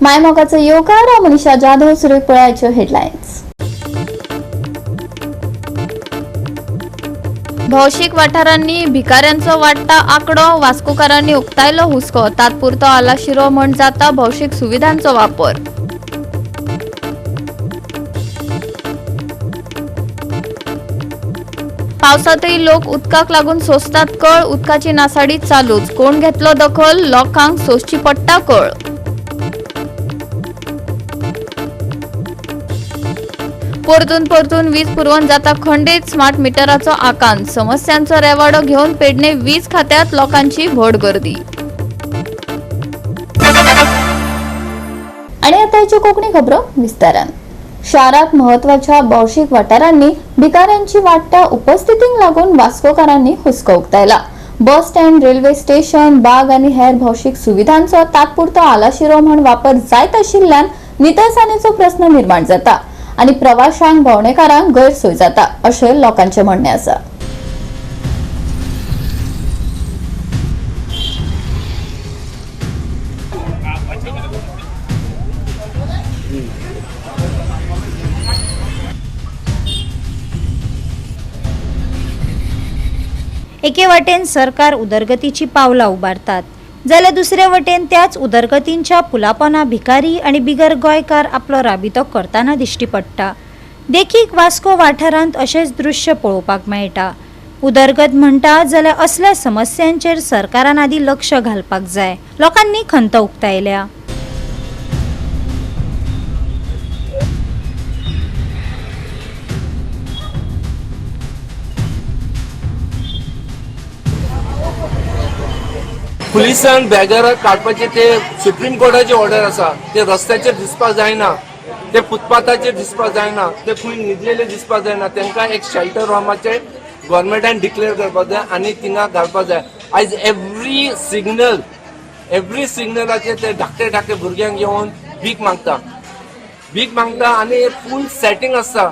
मायमोगाचो येवकार, हांव मनीषा जाधव. सुरू पळयाच्यो हेडलायन्स. भौशीक वाठारांनी भिकाऱ्यांचो वाडटा आंकडो, वास्कोकारांनी उक्तायलो हुस्को. तात्पुरतो आलाशिरो म्हण जाता भौशीक सुविधांचो वापर. पावसातही लोक उदकाक लागून सोंसतात कळ, उदकाची नासाडी चालूच. कोण घेतलो दखल? लोकांक सोंसची पडटा कळ. परतून परतून वीज पुरवण जाता खंडीत, स्मार्ट मिटराचो आकांत. समस्यांचो रेवाडो घेवन पेडणे वीज खात्यात लोकांची व्हड गर्दी. आणि आता ह्यो कोकणी खबरो विस्तारान. शारात म्हत्वाच्या भौशीक वाठारांनी भिकाऱ्यांची वाडट्या उपस्थितीक लागून वास्कोकारांनी हुस्को उक्तायला. बस स्टँड, रेल्वे स्टेशन, बाग आनी हेर भौशीक सुविधांचो तात्पुरतो आलाशिरो म्हण वापर जायत आशिल्ल्यान नितळसाणेचो प्रस्न निर्माण जाता आनी प्रवाशांक, भोंवडेकारांक गैरसोय जाता अशें लोकांचें म्हणणें आसा. एके वाटेन सरकार उदरगतीची पावलां उबारतात जाल्यार दुसरे वटेन त्याच उदरगतींच्या पुलापोना भिकारी आनी बिगर गोंयकार आपलो राबितो करतना दिश्टी पडटा. देखीक, वास्को वाठारांत अशेंच दृश्य पळोवपाक मेळटा. उदरगत म्हणटा जाल्यार असल्या समस्यांचेर सरकारान आदी लक्ष घालपाक जाय, लोकांनी खंत उक्तायल्या. पुलिसान बेगराक काडपाचे ते सुप्रीम कोर्टाची ऑर्डर आसा. ते रस्त्याचेर दिसपाक जायना, ते फुटपाथाचेर दिसपाक जायना, ते खंय न्हिदलेले दिसपाक जायना. तांकां एक शेल्टर होमाचे गव्हर्मेंटान डिक्लेअर करपाक जाय आनी थिंगा घालपाक जाय. आयज एवरी सिग्नल, एवरी सिग्नलाचेर ते धाकटे धाकटे भुरग्यांक येवन भीक मागता, भीक मागता आनी फूल सेटींग आसता.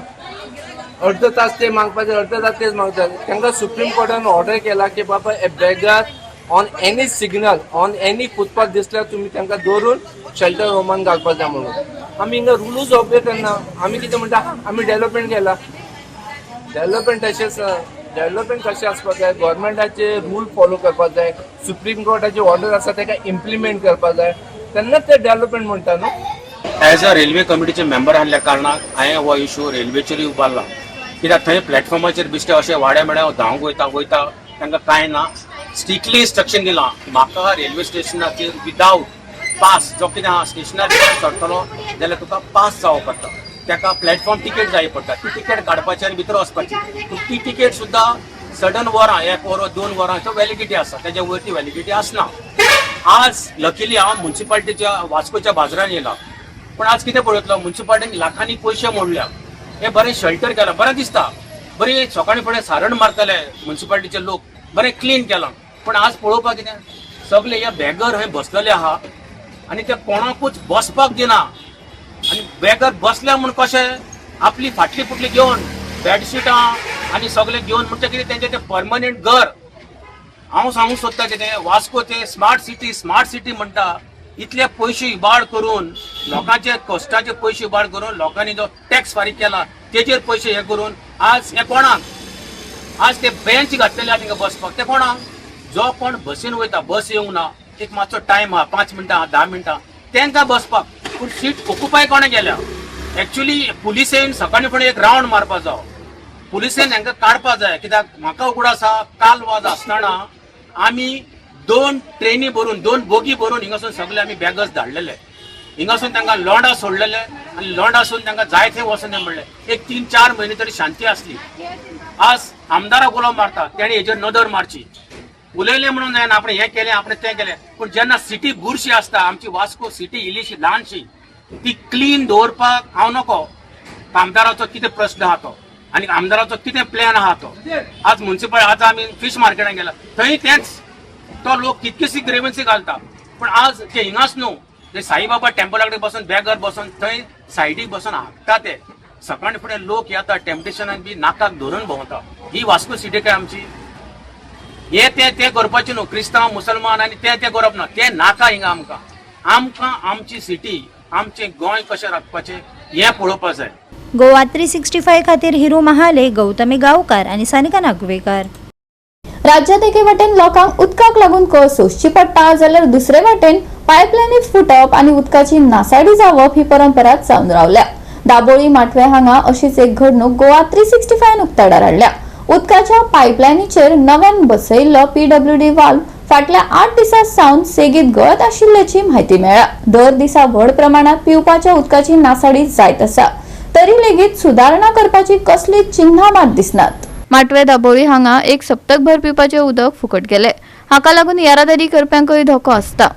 अर्द तास ते मागपाचे, अर्द तास तेच मागतात. तांकां सुप्रीम कोर्टान ऑर्डर केला की बाबा, a beggar on any signal, on any footpath दिसल्यार तुमी तांकां दवरून शेल्टर होमान घालपाक जाय म्हणून. आमी हिंगा रुलूच ऑबे करना. आमी कितें म्हणटा? आमी डेव्हलपमेंट केला. डेव्हलपमेंट तशेंच, डेव्हलपमेंट कशें आसपाक जाय? गव्हर्मेंटाचे रूल फॉलो करपाक जाय. सुप्रीम कोर्टाची ऑर्डर आसा, ताका इम्प्लिमेंट करपाक जाय. तेन्नाच ते डेव्हलपमेंट म्हणटा न्हू. एज अ रेल्वे कमिटीचे मेंबर आहल्या कारणान हांवें हो इशू रेल्वेचेरूय उबारला, कित्याक थंय प्लॅटफॉर्माचेर बिश्टे अशे वाड्या मेड्या धांवंक वयता वयता, तांकां कांय ना. स्ट्रिक्टली इन्स्ट्रक्शन दिलां म्हाका, रेल्वे स्टेशनाचेर विदावट पास जो कितें आहा, स्टेशनार चडटलो जाल्यार तुका पास जावो पडटा, ताका प्लॅटफॉर्म तिकेट जाय पडटा. ती तिकेट काडपाची आनी भितर वचपाची. पूण ती तिकेट सुद्दां सडन वरां, एक वर, 2 वरांचो व्हॅलिडिटी आसा, तेज्या वयर ती व्हॅलिडिटी आसना. आज लकीली हांव मुन्सिपाल्टीच्या वास्कोच्या बाजारान येयला, पूण आज कितें पळयतलो, मुन्सिपाल्टीन लाखांनी पयशे मोडल्या. हे बरें शेल्टर केलां, बरें दिसता, बरी सकाळी फुडें सारण मारतले मुन्सिपाल्टीचे लोक, बरें क्लीन केलां. पूण आज पळोवपाक कितें, सगळे हे बेगर हय बसलेले आहा आनी ते कोणाकूच बसपाक दिना. आनी बेगर बसल्या म्हूण कशें आपली फाटली फुटली घेवन, बेडशिटां आनी सगळें घेवन, म्हणजे कितें तेंचें तें परमनंट घर. हांव सांगूंक सोदता कितें, वास्को ते स्मार्ट सिटी, स्मार्ट सिटी म्हणटा, इतले पयशे इबाड करून, लोकांचे कश्टाचे पयशे इबाड करून, लोकांनी जो टॅक्स फारीक केला तेजेर पयशे हे करून, आज हे कोणाक आज ते बेंच घातलेले आहा तांकां बसपाक? ते कोणाक? जो कोण बसीन वयता, बस येवंक ना, एक मातसो टायम आहा, 5 मिनटां आहा, 10 मिनटां तांकां बसपाक. पूण सीट ऑक्युपाय कोणें केल्या? एक्चुली पुलिसेन सकाळीं फुडें एक रावंड मारपा जावो. पुलिसेन हांकां काडपा जाय, कित्याक म्हाका उगडास आसा, काल वाज आसतना आमी दोन ट्रेनी भरून, दोन बोगी भरून हिंगासून सगळे आमी बॅगर्स धाडलेले. हिंगासून तांकां लोंडा सोडलेले आनी लोंडासून तांकां जाय थंय वचोन म्हणलें. एक 3-4 म्हयने तरी शांती आसली. आज आमदाराक उलो मारता, तेणी हेजेर नदर मारची. उलयलें म्हणून जायना, आपण हें केलें, आपण तें केलें, पूण जेन्ना सिटी बुरशी आसता, आमची वास्को सिटी इल्लीशी ल्हानशी, ती क्लीन दवरपाक हांव नको आमदाराचो कितें प्रश्न आहा तो आनी आमदाराचो कितें प्लॅन आहा तो. आज मुन्सिपल, आज आमी फिश मार्केटान गेला, थंय तेंच. तो लोक कितकीशी ग्रेवन्सी घालता, पूण आज ते हिंगाच न्हू, ते साईबाबा टेम्पला कडेन बसून, बेगर बसून, थंय सायडीक बसून हागता ते. सकाळी फुडें लोक येता, टेम्पटेशनाक बी नाकाक धरून भोंवता. ही वास्को सिटी काय आमची? हे ते ते करपाचे न्हू, क्रिस्तांव मुसलमान आनी ते ते करप ना, ते नाका हिंगा आमकां. आमकां आमची सिटी, आमचें गोंय कशें राखपाचें हें पळोवपा जाय. गोवा 365 खातीर हिरू महाले, गौतमी गांवकार आनी सानिका नागवेकार. राज्यात एके वाटेन लोकांक उदकाक लागून कळ सोंसची पडटा, जाल्यार दुसरे वाटेन पायपलायनी फुटप आनी उदकाची नासाडी जावप ही परंपरा जावन रावल्या. दाबोळी माटवे हांगा अशीच एक घडणूक गोवा 365 उक्ताडार हाडल्या. उदकाच्या पायपलायनीचेर नव्यान बसयिल्लो पीडब्ल्यूडी वाल्व फाटल्या 8 दिसां सावन सेगीत गळत आशिल्ल्याची म्हायती मेळ्ळ्या. दर दिसा व्हड प्रमाणात पिवपाच्या उदकाची नासाडी जायत आसा, तरी लेगीत सुदारणा करपाची कसलीच चिन्हां मात दिसनात. माटवे दाबोळी हांगा एक सप्तकभर पिवपाचें उदक फुकट गेलें. हाका लागून येरादारी करप्यांकय धोको आसता.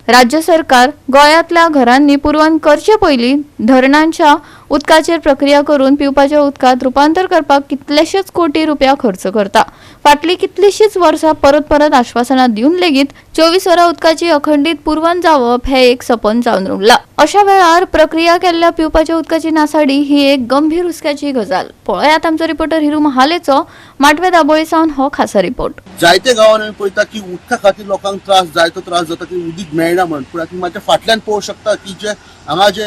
राज्य सरकार गोंयांतल्या घरांनी पुरवण करचे पयलीं धरणांच्या उदकाचेर प्रक्रिया करून पिवपाच्या उदकांत रुपांतर करपाक कितलेशेच कोटी रुपया खर्च करता. फाटलीं कितलींशींच वर्सां परत परत आश्वासनां दिवन लेगीत 24 वरां उदकाची अखंडीत पुरवण जावप हें एक सपन जावन उरलां. अशा वेळार प्रक्रिया केल्ल्या पिवपाच्या उदकाची नासाडी ही एक गंभीर हुस्क्याची गजाल. पळयात आमचो रिपोर्टर हिरू महालेचो माटवे दाबोळी सावन हो खासा रिपोर्ट. जायते गांवांनी आमी पळयता की उदका खातीर लोकांक त्रास, जायतो त्रास जाता की उदीक मेळना म्हणून. पूण आतां म्हाज्या फाटल्यान पळोवंक शकता की जे हांगा जे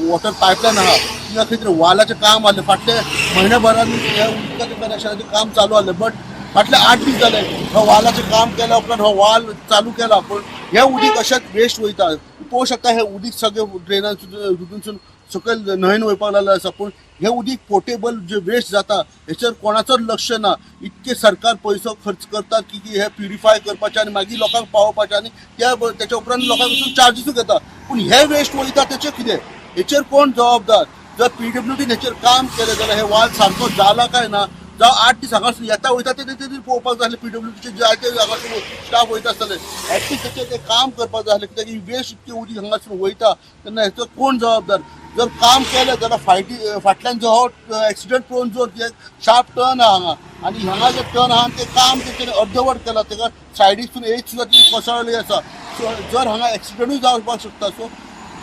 वॉटर पायपलायन आहा, तिंगा खंय तरी वालाचें काम आहलें. फाटले म्हयन्या भरान हे उदकाचें कनेक्शनाचें काम चालू आहलें, बट फाटले 8 दीस जाले हो वालाचें काम केल्या उपरांत हो वाल चालू केला, पूण हें उदीक अशेंच वेस्ट वयता. पळोवंक शकता, हें उदीक सगळें ड्रेनान हितूनसून सकयल न्हंयन वयपाक लागलें आसा. पूण हें उदीक पोर्टेबल जे वेस्ट जाता, हेचेर कोणाचोच लक्ष ना. इतके सरकार पयसो खर्च करता की हे प्युरिफाय करपाचे आनी मागीर लोकांक पावोवपाचे, आनी त्या तेच्या उपरांत लोकांक वचून चार्जीसूय घेता. पूण हे वेस्ट वयता तेचें कितें? हेचेर कोण जबाबदार? जर पीडब्ल्यूडीन हेचेर काम केलें जाल्यार हे वाल सारको जाला काय ना, जावं 8 दीस हांगासून येता वयता ते पळोवपाक जाय आसलें. पीडब्ल्यूडीचे जायते हांगासून स्टाफ वयता आसतले, एटलीस्ट तेचेर ते काम करपाक जाय आसलें, कित्याक ही वेस्ट इतकी उदीक हांगासून वयता तेन्ना हेचो कोण जबाबदार? जर काम केलें जाल्यार फायटी फाटल्यान जो हो एक्सिडंट प्रोन जो शार्प टर्न आहा हांगा, आनी हांगा जे टर्न आहा ते काम तेचेर अर्दवट केलां. तेका सायडीकसून एक सुद्दां ती कोसळ्ळी आसा. सो जर हांगा एक्सिडंटूय जावपाक शकता. सो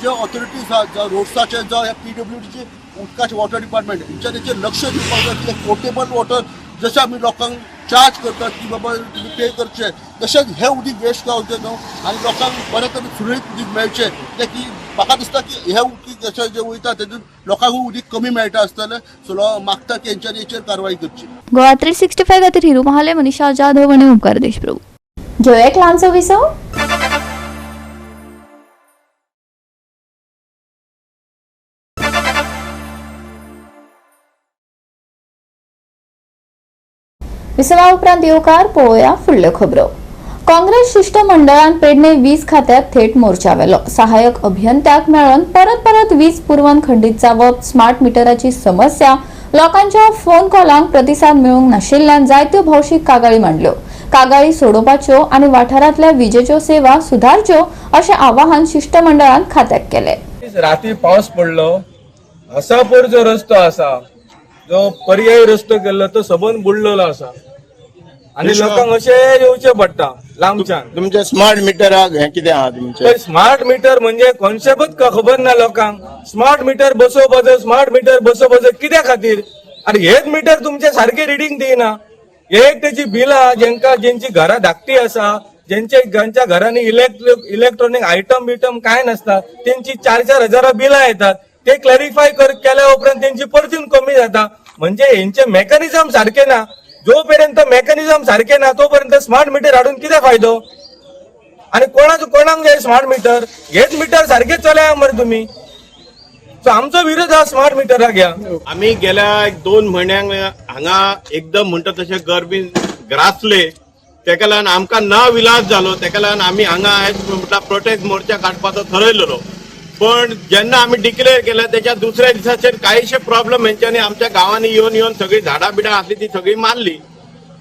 जे ऑथॉरिटीज आहात, जावं रोड्साचे, जावं ह्या पीडब्ल्यूडीचे उदकाचे वॉटर डिपार्टमेंट, हेंच्या तेचेर लक्ष दिवपाक जाय. कित्याक पोर्टेबल वॉटर जशें आमी लोकांक चार्ज करतात की बाबा तुमी पे करचे, तशेंच हें उदीक वेस्ट जावचें न्हू आनी लोकांक बरें तरेन सुरळीत उदीक मेळचें. कित्याक की म्हाका दिसता की हें उदीक जशें जें वयता तेतून लोकांकूय उदीक कमी मेळटा आसतलें. सो मागता की हेंच्यानी हेचेर कारवाय करची. गोवा 365 खातीर हिरू महाले, मनीषा जाधव आनी ओंकार देशप्रभू. घेवया एक ल्हानसो विसव. विसवा उपरांत येवकार. पळोवया फुडल्यो खबरो. काँग्रेस शिष्टमंडळान पेडणे वीज खात्यात थेट मोर्चा व्हेलो. सहाय्यक अभियंत्याक मेळून परत परत वीज पुरवण खंडीत जावप, स्मार्ट मिटराची समस्या, लोकांच्या फोन कॉलांक प्रतिसाद मेळूंक नाशिल्ल्यान जायत्यो भौशीक कागाळी मांडल्यो. कागाळी सोडोवपाच्यो आनी वाठारांतल्या विजेच्यो सेवा सुदारच्यो अशें आवाहन शिष्टमंडळान खात्याक केलें. राती पावस पडलो. हसापूर जो रस्तो आसा, जो पर्यायी रस्तो केल्लो, तो सबंद बुडलेलो आसा आनी लोकांक अशें येवचें पडटा लांबच्यान. तुमचे स्मार्ट मिटराक हें कितें आहा तुमचें? स्मार्ट मिटर म्हणजे कॉन्सेप्टच खबर ना लोकांक. स्मार्ट मिटर बसोवपाचो, स्मार्ट मिटर बसोवपाचो कित्या खातीर? आनी हेच मिटर तुमचे सारके रिडींग दिना. एक तेची बिलां, जेंका जेंची घरां धाकटी आसा, जेंचे ज्यांच्या घरांनी इलेक्ट्रॉनिक आयटम बिटम कांय नासता, तेंची 4-4 हजारां बिलां येतात. ते क्लॅरिफाय केल्या उपरांत तेंची परतून कमी जाता. म्हणजे हेंचे मेकॅनिझम सारके ना. जो पर्यंत मेकॅनिझम सारके ना तोपर्यंत स्मार्ट मिटर हाडून कितें फायदो? आणि कोणाक कोणाक जाय स्मार्ट मिटर? हेच मिटर सारकेच चलया मरे तुमी. सो आमचो विरोध हा स्मार्ट मिटराक ह्या. आमी गेल्या एक 2 म्हयन्यांक हांगा एकदम म्हणटा तशें गर्मी ग्रासले. तेका लागून आमकां ना विलास जालो. तेका लागून आमी हांगा म्हटल्यार प्रोटेस्ट मोर्चा काडपाचो थरयलेलो. पण जेन्ना आमी डिक्लेअर केलें तेच्या दुसऱ्या दिसाचेर कांयशे प्रॉब्लम हेंच्यांनी आमच्या गांवांनी येवन येवन सगळीं झाडां बिडां आसली ती सगळी मारली.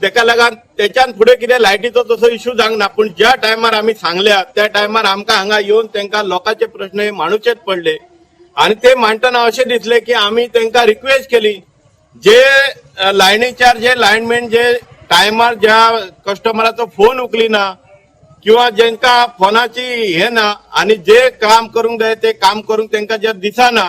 तेका लागून तेच्यान फुडें कितें लायटीचो तसो इश्यू जावंक ना. पूण ज्या टायमार आमी सांगल्या त्या टायमार आमकां हांगा येवन तेंकां लोकांचे प्रश्न हे मांडूचेच पडले. आनी ते मांडटना अशें दिसलें की आमी तेंकां रिक्वेस्ट केली, जे लायनीचार जे लायनमॅन जे टायमार ज्या कस्टमराचो फोन उखलिना किंवा जेंका फोनाची हे ना आनी जे काम करूंक जाय ते काम करूंक तेंकां जर दिसना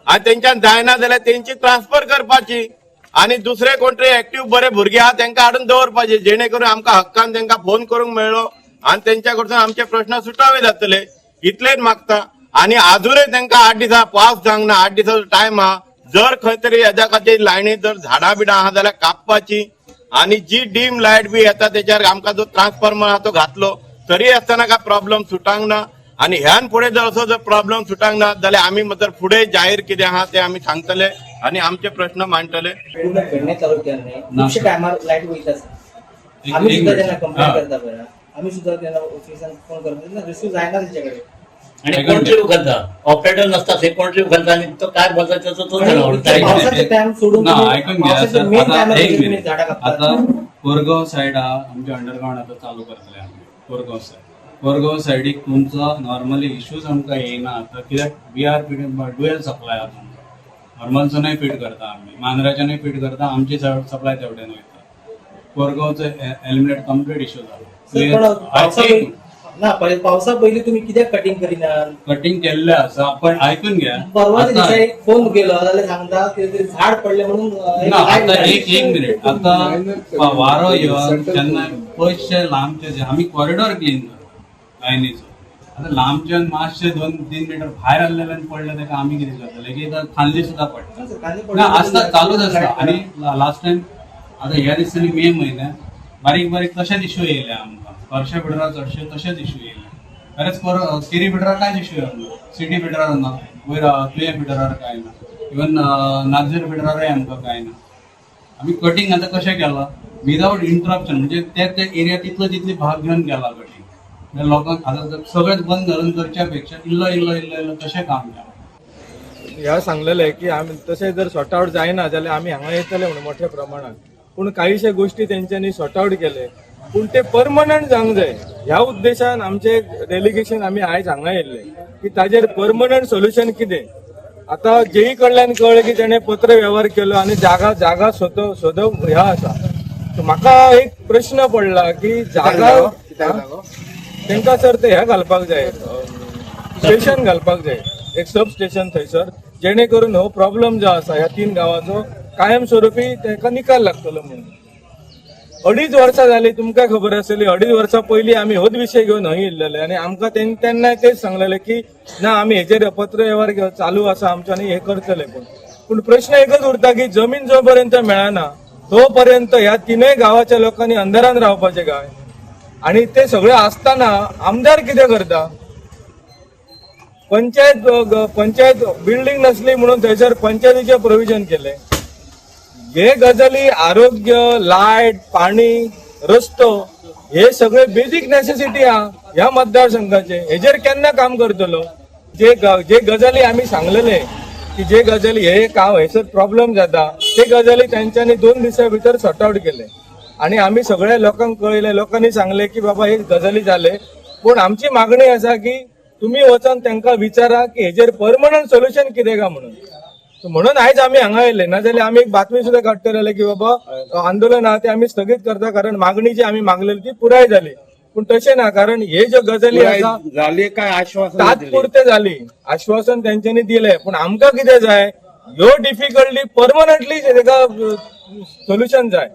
आनी तेंच्यान जायना जाल्यार तेंची ट्रान्सफर करपाची आनी दुसरे कोण तरी एक्टीव बरे भुरगे आहा तेंकां हाडून दवरपाचे, जेणे करून आमकां हक्कान तेंकां फोन करूंक मेळ्ळो आनी तेंच्या कडसून आमचे प्रश्न सुटावे जातले. इतलेच मागता. आनी आजूनय तांकां 8 दिसां पावस जावंक ना, 8 दिसांचो टायम आहा. जर खंय तरी हेज्या खातीर लायनी जर झाडां बिडां आहा जाल्यार कापपाची आनी जी डीम लायट बी येता तेच्यार आमकां जो ट्रान्सफॉर्मर आहा तो घातलो तरी आसतना काय प्रॉब्लम सुटांक ना. आनी ह्यान फुडें जर असो जर प्रॉब्लम सुटांक ना जाल्यार आमी मात्र फुडें जाहीर कितें आहा तें आमी सांगतले आनी आमचे प्रश्न मांडटले. पूर्ण पेडणे तालुक्यान न्ही खुबशे टायमार लायट वयता आसा. आमी सुद्दां तेन्ना कंप्लेन करता पळय, आमी सुद्दां तेन्ना ऑफिसान फोन करता तेन्ना रिसीव जायना तेंचे कडेन. आणि कोण तरी उखलता, ऑपरेटर नसता थंय, कोण तरी उखलता आणि तो काय बोलता त्याचं तो आणि पावसाचे टायम सोडून ना तुम्ही ऐकून घ्या पावसाचे सर. मेन आता टायमार एक तुम्ही मिनिट. झाडां कापता. आता कोरगाव सायड हा आमचे अंडरग्राऊंड आता चालू करतले आमी कोरगाव सायड. कोरगाव सायडीक तुमचो नॉर्मली इश्यूज आमकां येयना आतां, कित्याक we are dual supply आहा तुमकां. हरमलच्यानूय फीड करता आमी, मांद्राच्यानूय फीड करता, आमची सप्लाय तेवटेन वयता. कोरगावचो एलिमिनेट कंप्लीट इश्यू सर, पण जालो. पावसा पयलीं ना, पळय, पावसा पयलीं तुमी कित्याक कटिंग करिना? कटिंग केल्लें आसा, पण आयकून घ्या. परवाच आता- दिसा एक फोन केलो जाल्यार सांगता कितें तरी झाड पडलें म्हणून एक ना लायट आता जाली. एक एक मिनिट. आता वारो येवन जेन्ना पयशे लांबचे जे आमी कॉरिडॉर क्लीन करता लायनीचो, आता लांबच्यान मातशे 2-3 मिटर भायर आसलेल्यान पडले ताका आमी कितें करतले की आतां खांदी सुद्दां पडटा. ना सर, खांदी पडले ना आसता, चालूच आसता. लायट आनी लास्ट टायम आता ह्या दिसांनी मे म्हयन्यात बारीक बारीक तशेच इश्यू येयले आमकां. वर्षा फिडरार चडशे तशेच इश्यू येयले. खरेंच केरी फिडरार कांयच इश्यू येवना, सिटी फिडरार ना, वयर तुयें फिडरार कांय ना, इवन नागझर फिडरारय आमकां कांय ना. आमी कटिंग आतां कशें केलां विदावट इंटरप्शन, म्हणजे ते ते एरिया तितलो तितली भाग घेवन गेला कटिंग. म्हणजे लोकांक आतां जर सगळेंच बंद घालून करच्या पेक्षा इल्लो इल्लो इल्लो इल्लो तशें काम केलां. ह्या सांगलेलें की आमी तशें जर सॉर्ट आवट जायना जाल्यार आमी हांगा येतले म्हणून मोठ्या प्रमाणात. पूण काहीशे गोश्टी तेंच्यांनी सॉर्ट आवट केले, पूण ते परमनंट जावंक जाय ह्या उद्देशान आमचे डेलिगेशन आमी आयज हांगा येयल्ले की ताजेर परमनंट सोल्युशन कितें. आतां जेई कडल्यान कळ्ळें की तेणें पत्र वेव्हार केलो आनी जागा जागा सोदप ह्या आसा. सो म्हाका एक प्रश्न पडला की जागा तांकां सर ते हे घालपाक जाय, स्टेशन घालपाक जाय, एक सब स्टेशन थंयसर, जेणे करून हो प्रॉब्लम जो आसा ह्या 3 गांवाचो कायमस्वरुपी ताका निकाल लागतलो म्हणून. 2.5 वर्सां जाली, तुमकां खबर आसतली, 2.5 वर्सां पयलीं आमी होच विशय घेवन हंय येयल्ले आनी आमकां तेन्ना तेच सांगलेले की ना आमी हेजेर पत्र वेव्हार चालू आसा आमचो आनी हे करतले. पूण प्रश्न एकच उरता की जमीन जो पर्यंत मेळना तो पर्यंत ह्या 3 गांवाच्या लोकांनी अंधारान रावपाचें काय? आनी ते सगळे आसतना आमदार कितें करता? पंचायत पंचायत बिल्डिंग नसली म्हणून थंयसर पंचायतीचें प्रोविजन केलें. हे गजाली आरोग्य, लायट, पाणी, रस्तो हे सगळे बेजीक नेसेसिटी आहा ह्या मतदारसंघाचे. हेजेर केन्ना काम करतलो? जे जे गजाली आमी सांगलेले की जे गजाली हे काम हेसर प्रॉब्लम जाता ते गजाली तेंच्यांनी 2 दिसां भितर सॉर्ट आवट केले आनी आमी सगळ्या लोकांक कळयले. लोकांनी सांगले की बाबा हे गजाली जाले, पूण आमची मागणी आसा की तुमी वचोन तांकां विचारा की हेजेर परमनंट सोल्युशन कितें काय म्हणून. म्हणून आयज आमी हांगा येयले, नाजाल्यार आमी एक बातमी सुद्दां काडटले की बाबा आंदोलन आहा ते आमी स्थगीत करता, कारण मागणी जी आमी मागलेली ती पुराय जाली. पूण तशें ना, कारण हे ज्यो गजाली आसा जाली काय आश्वासन तात्पुरते जाली, आश्वासन तेंच्यांनी दिलें, पूण आमकां कितें जाय, ह्यो डिफिकल्टी परमनंटली तेका सोल्युशन जाय.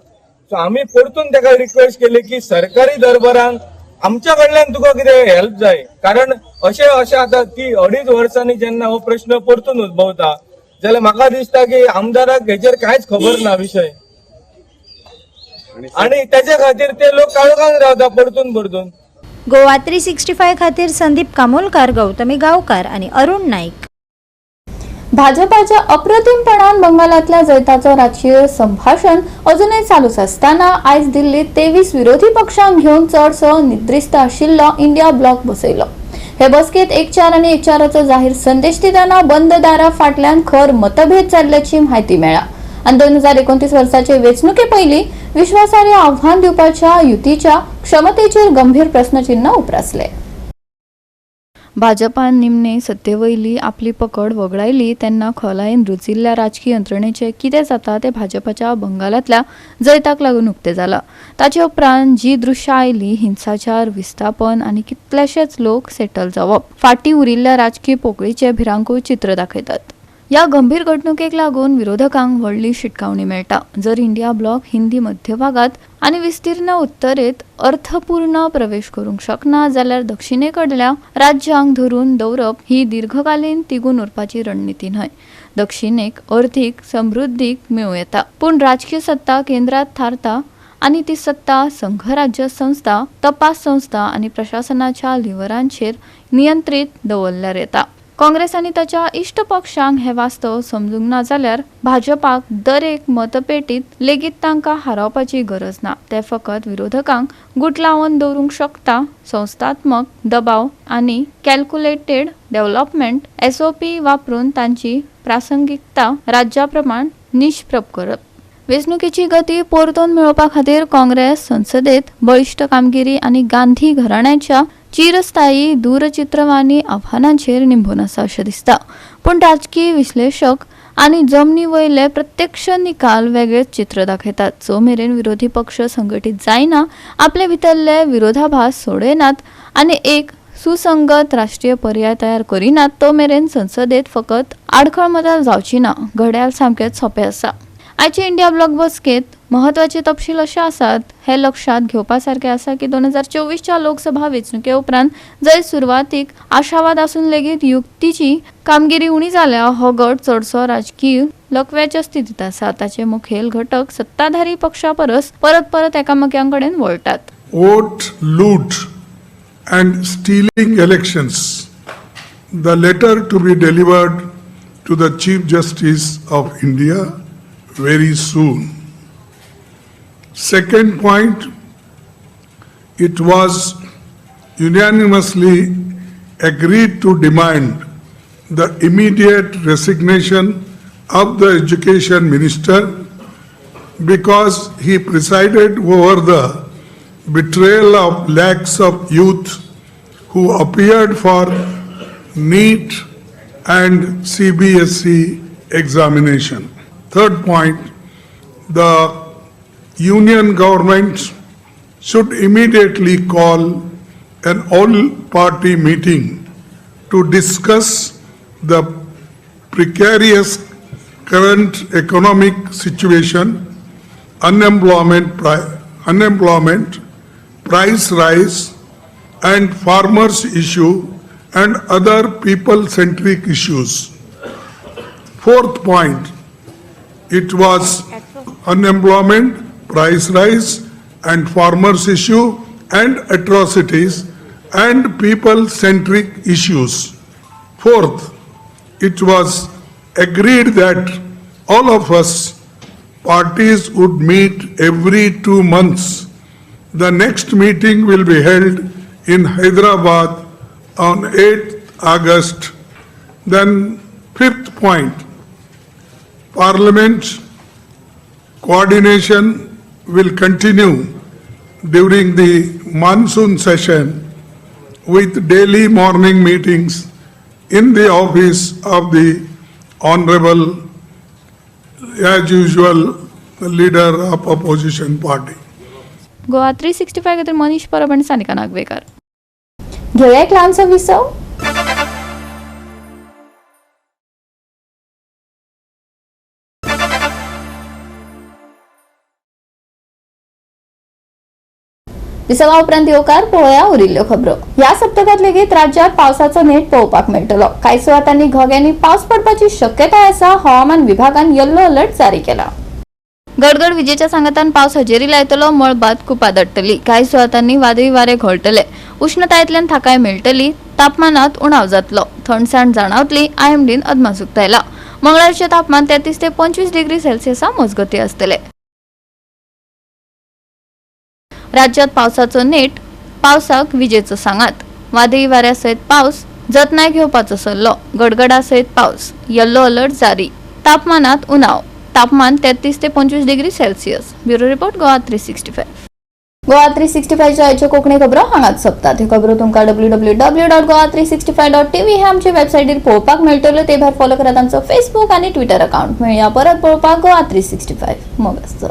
सो आमी परतून तेका रिक्वेस्ट केली की सरकारी दरबारान आमच्या कडल्यान तुका कितें हेल्प जाय, कारण अशें अशें आतां ती 2.5 वर्सांनी जेन्ना हो प्रश्न परतून उद्भवता जाल्यार म्हाका दिसता की आमदाराक हेचेर कांयच खबर ना विशय, आनी तेच्या खातीर ते लोक काळोखान रावता परतून परतून. गोवा 365 खातीर संदीप कामोलकार, गौतमी गावकार आणि अरुण नाईक. भाजपाच्या अप्रतिमपणान बंगालातल्या जैताचो राजकीय संभाषण अजूनय चालूच आसतना आयज दिल्लीत 23 विरोधी पक्षांक घेवन चडसो निद्रिस्त आशिल्लो इंडिया ब्लॉक बसयलो. हे बसकेत 1-4 आनी 1-4 जाहीर संदेश दितना बंद दारा फाटल्यान खर मतभेद जाल्ल्याची म्हायती मेळ्ळा आनी 2029 वर्साचे वेंचणुके पयलीं विश्वासार्ह आव्हान दिवपाच्या युतीच्या क्षमतेचेर गंभीर प्रस्नचिन्ह उप्रासले. भाजपान निमणे सत्तेवयली आपली पकड वगडायली तेन्ना खोलायेन रुजिल्ल्या राजकी यंत्रणेचें कितें जाता तें भाजपाच्या बंगालांतल्या जैताक लागून उक्तें जालां. ताचे उपरांत जी दृश्यां आयलीं, हिंसाचार, विस्थापन आनी कितलेशेच लोक सेटल जावप फाटीं उरिल्ल्या राजकी पोकळीचें भिरांकूळ चित्र दाखयतात. ह्या गंभीर घडणुकेक लागून विरोधकांक व्हडली शिटकावणी मेळटा. जर इंडिया ब्लॉक हिंदी मध्यभागात आनी विस्तीर्ण उत्तरेंत अर्थपूर्ण प्रवेश करूंक शकना जाल्यार दक्षिणे कडल्या राज्यांक धरून दवरप ही दीर्घकालीन तिगून उरपाची रणनिती न्हय. दक्षिणेक अर्थीक समृद्धीक मेळूं येता, पूण राजकीय सत्ता केंद्रात थारता आनी ती सत्ता संघराज्य संस्था, तपास संस्था आनी प्रशासनाच्या लिव्हरांचेर नियंत्रीत दवरल्यार येता. काँग्रेस आनी ताच्या इश्ट पक्षांक हें वास्तव समजूंक ना जाल्यार भाजपाक दरेक मतपेटीत लेगीत तांकां हारोवपाची गरज ना. ते फकत विरोधकांक गुटलावन दवरूंक शकता. संस्थात्मक दबाव आनी कॅल्क्युलेटेड डेव्हलपमेंट एसओपी वापरून तांची प्रासंगिकता राज्या प्रमाण निष्प्रभ करप. वेंचणुकेची गती परतून मेळोवपा खातीर काँग्रेस संसदेत बळिश्ट कामगिरी आनी गांधी घराण्याच्या चिरस्थायी दूरचित्रवाणी आव्हानांचेर निंबून आसा अशें दिसता. पूण राजकीय विश्लेशक आनी जमनी वयले प्रत्यक्ष निकाल वेगळेच चित्र दाखयतात. जो मेरेन विरोधी पक्ष संघटीत जायना, आपले भितरले विरोधाभास सोडयनात आनी एक सुसंगत राष्ट्रीय पर्याय तयार करिनात तो मेरेन संसदेत फकत आडखळ मदां जावची ना. घड्याळ सामकेंच सोंपें आसा. आयचे इंडिया ब्लॉक बसकेत महत्वाचे तपशील अशे आसात हे लक्षात घेवपा सारके आसा की 2024च्या लोकसभा वेंचणुके उपरांत जंय सुरवातीक आशावाद आसून लेगीत युक्तीची कामगिरी उणी जाल्या, हो गट चडसो राजकीय लकव्याच्या स्थितीत आसा. ताचे मुखेल घटक सत्ताधारी पक्षा परस परत परत एकामेकां कडेन वळटात. Vote loot and stealing elections, the letter to be delivered to the Chief Justice of India very soon. Second point, it was unanimously agreed to demand the immediate resignation of the Education Minister because he presided over the betrayal of lakhs of youth who appeared for NEET and CBSE examination. Third point, the union government should immediately call an all-party meeting to discuss the precarious current economic situation, unemployment, price rise, and farmers' issue and other people-centric issues. Fourth point, it was unemployment, price rise, and farmers' issue and atrocities and people-centric issues. Fourth, it was agreed that all of us parties would meet every 2 months. The next meeting will be held in Hyderabad on 8th August. Then, fifth point, Parliament coordination will continue during the monsoon session with daily morning meetings in the office of the Honorable, as usual, the leader of opposition party. Goa 365 खातीर मनीष परब आनी सानिका नागवेकर. घेवया एक ल्हानसो विसव. विसवा उपरांत येवकार. पळोवया उरिल्ल्यो खबरो. ह्या सप्तकात लेगीत राज्यात पावसाचो नेट पळोवपाक मेळटलो. कांय सुवातांनी घोग्यांनी पावस पडपाची शक्यताय आसा. हवामान विभागान येल्लो अलर्ट जारी केला. गडगड विजेच्या सांगातान पावस हजेरी लायतलो. मळबात कुपां दडटली. कांय सुवातांनी वादळी वारे घोळटले. उष्णतायेंतल्यान थाकाय मेळटली. तापमानात उणाव जातलो. थंडसाण जाणावतली. आयएमडीन अदमास उक्तायला. मंगळारचें तापमान 33 ते 25 डिग्री सेल्सियसा मजगती आसतले. राज्यात पावसाचो नेट. पावसाक विजेचो सांगात. वादळी वाऱ्या सयत पावस. जतनाय घेवपाचो सल्लो. गडगडा सयत पावस. येल्लो अलर्ट जारी. तापमानात उणाव. तापमान 33 ते 25 degree Celsius. Bureau report, Goa 365. Goa 365च्या आयच्यो कोंकणी खबरो हांगाच सोंपतात. ह्यो खबरो तुमकां www.goa365.tv हे आमचे वेबसायटीर पळोवपाक मेळटल्यो. ते भायर फॉलो करात आमचो फेसबूक आनी ट्विटर अकाउंट. मेळया परत पळोवपाक गोवा 365. मोग आसचो.